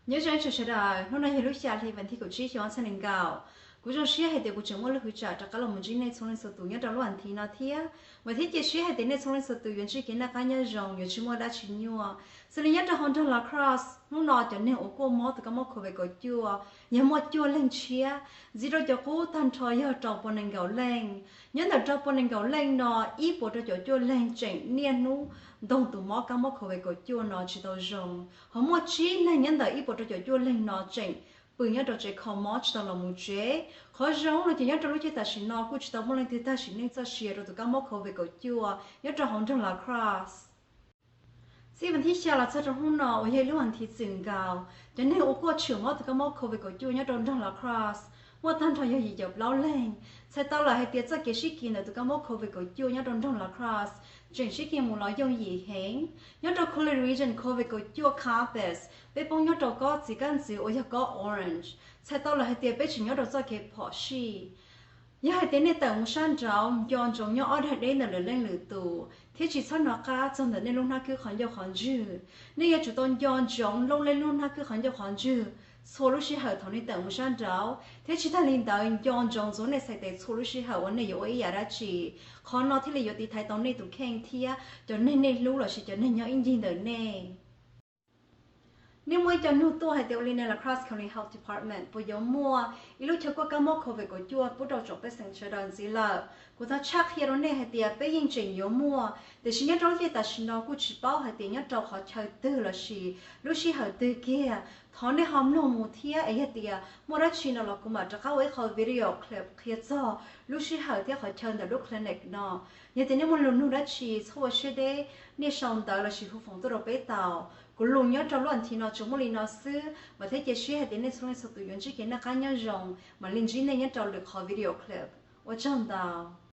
Nyob zoo ib tsoom sawv daws, hnub no yog lub xya hli vas thib kaum tsib xyoo ob txhiab nees nkaum. Kuv zoo siab hais tias kuv tseem muaj lub hwv tsam rov qab los mus ntsib nej txhua leej txhua tus nyob rau lub vas thib no thiab. Vam thiab cia siab hais tias nej txhua leej txhua tus yuav ntsib kev noj qab nyob zoo, yuav tsis muaj dab tsi nyuaj. Xws li nyob rau hauv nroog La Crosse hnub no cov neeg uas kuaj mob tus kab mob covid kaum cuaj yog muaj cuaj leeg tshiab, ntxiv rau cov qub tag nrho yog rau pua nees nkaum leej. Nyob ntawm rau pua nees nkaum leej no, ib puas rau caum cuaj leeg tseem niaj hnub ntoog tus mob kab mob covid kaum cuaj no tsis tau zoo, ho muaj tsib leeg nyob ntawm ib puas rau caum cuaj leeg no tseem pw nyob rau tsev kho mob tsis tau los mus tsev. Qhov zoo no ces nyob rau lub caij tam sim no kuj tsis tau muaj leej twg tag sim neej txoj sia rau tus kab mob covid kaum cuaj nyob rau hauv nroog La Crosse. Txij vas thib xya los txog rau hnub no uas yog ib lub vas thib txwm nkaus, cov neeg uas kuaj tshwm mob tus kab mob covid kaum cuaj nyob rau nroog La Crosse muaj tag nrho yog yim caum plaub leeg. Txhais tau lawm hais tias txoj kev sib kis ntawm tus kab mob covid kaum cuaj nyob rau nroog La Crosse tseem sib kis mus los yooj yim heev. Nyob rau College Region covid kaum cuaj campus, peb poob nyob rau kob txiv kab ntxwv uas yog kob orange, txhais tau lawm hais tias peb tseem nyob rau txoj kev phom sij. Yog hais tias nej tawm mus sab nraud, nco ntsoov nyob ob daim deb ntawm lwm leej lwm tus thiab tsis txhob hnov qab txog ntawm nej lub hnab kwb qhov ncauj qhov ntswg. Nej yuav tsum tau nco ntsoov looj nej lub hnab kwb qhov ncauj qhov ntswg txhua lub sij hawm thaum nej tawm mus sab nraud, thiab tsis tag li ntawd nco ntsoov ntxuav nej txhais tes txhua lub sij hawm uas nej yuav ua ib yam dab tsi. Qhov no thiaj li yuav tiv thaiv tau nej tus kheej thiab cov neeg nej hlub lossis cov neeg nyob ib ncig ntawm nej. Nej muaj ib co nug tuaj hais tias ua li no, La Crosse County Health Department puas yuav muaj ib lub chaw kuaj kab mob covid kaum cuaj pub rau tsoom pej xeem sawv daws ntxiv lawm? Kuv thov tshaj qhia rau nej hais tias peb yeej tseem yuav muaj, tiam sis nyob rau lub caij tam sim no kuj tsis paub hais tias nyob rau qhov chaw twg lossis lub sij hawm twg kiag. Thov nej ho mloog mus thiab es yog tias muaj dab tsi no los kuv mam rov qab ua ib qho video clip qhia txog lub sij hawm thiab qhov chaw ntawm lub clinic no. Yog tias nej muaj lus nug dab tsi txhob ua siab deb, nej sau ntawv lossis hu foom tuaj rau peb tau. Kuv lus nyob rau lub vas thib no tsuas muaj li no xwb, vam thiab cia siab hais tias nej txhua leej txhua tus yuav ntsib kev noj qab nyob zoo, mam li ntsib nej nyob rau lwm qhov video clip. Ua tsaug ntau.